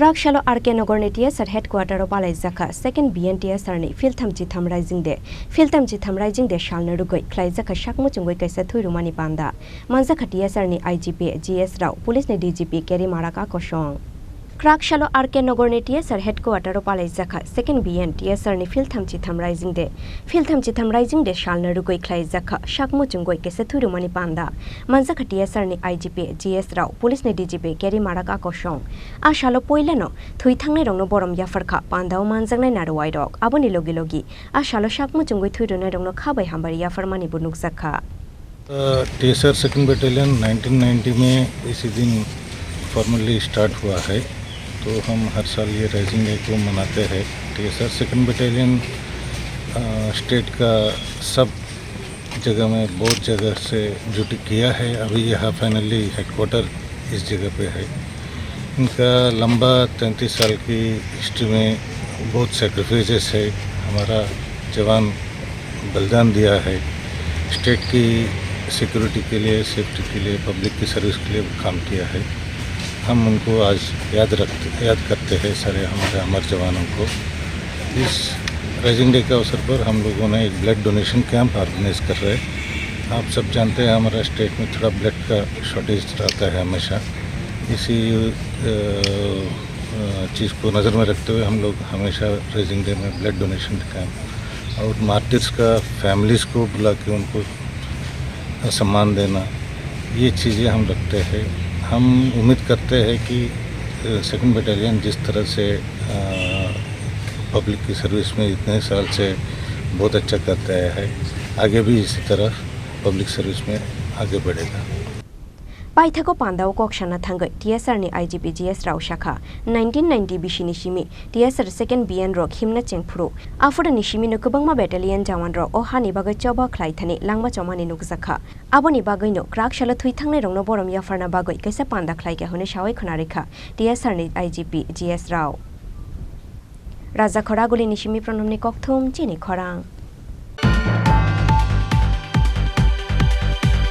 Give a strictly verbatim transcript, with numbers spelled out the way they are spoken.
Praksalo R K Nogorni T S R headquarter-o palaijak kha second B N T S R ni philtham chitham Raising Day. Philtham chitham Raising Day salno rwgwi khlaijak kha sak muchungwi kaisa thwi rwmani panda. Manjak kha T S R ni I G P G S Rao, police ni D G P Keri Marak a kosong. Kraksalo R K Nogorni T S R headquarter-o palaijak kha second B N T S R ni philtham chitham Raising Day. Philtham chitham Raising Day salno rwgwi khlaijak kha sak muchungwi kaisa thwi rwmani panda. Manjak kha T S R ni I G P G S Rao, police ni D G P Keri Marak a kosong. A salo poilano thwi thangnairokno borom yaphar kha pandao manjaknai narwuairok. Aboni logi logi a salo sak muchungwi thwi rwnairokno kha bai hambai yapharmani bo nukjak kha. अ, TSR second battalion nineteen ninety में इसी दिन formally start हुआ है, तो हम हर साल ये राइजिंग डे को मनाते हैं। टीएसआर सेकंड बटालियन, अ, स्टेट का सब जगह में, बहुत जगह से ड्यूटी किया है। अभी यहाँ फाइनली हेडक्वार्टर इस जगह पे है। इनका लंबा तैंतीस साल की हिस्ट्री में बहुत सैक्रिफाइसेस है। हमारा जवान बलिदान दिया है, स्टेट की सिक्योरिटी के लिए, सेफ्टी के लिए, पब्लिक की सर्विस के लिए काम किया है। हम उनको आज याद रखते, याद करते हैं, सारे हमारे अमर जवानों को। इस राइजिंग डे के अवसर पर हम लोगों ने एक ब्लड डोनेशन कैंप ऑर्गेनाइज कर रहे हैं। आप सब जानते हैं, हमारा स्टेट में थोड़ा ब्लड का शॉर्टेज रहता है हमेशा। इसी, अ, अ, चीज़ को नज़र में रखते हुए हम लोग हमेशा राइजिंग डे में ब्लड डोनेशन कैंप और मार्टिर्स का फैमिलीज़ को बुला के उनको सम्मान देना, ये चीज़ें हम रखते हैं। हम उम्मीद करते हैं कि, अ, सेकंड बटालियन जिस तरह से, अ, पब्लिक की सर्विस में इतने साल से बहुत अच्छा करता है, आगे भी इसी तरह पब्लिक सर्विस में आगे बढ़ेगा। Paithago pandao kok sana thangwi T S R ni I G P G S Rao sakha, nineteen ninety bisi ni simi T S R second B N rok himna chengphuru. Aphuru ni simi no kwbangma battalion jawan rok o hani bagwi choba khlai thani langma chomani nukjak kha. Aboni bagwi no krak salo thwi thangnai rokno borom yapharna bagwi kaisa panda khlai kha hwnwi sawi khwna rikha T S R ni I G P G S Rao. Raja Khoraguli ni simi Pronomni kokthum chini khorang.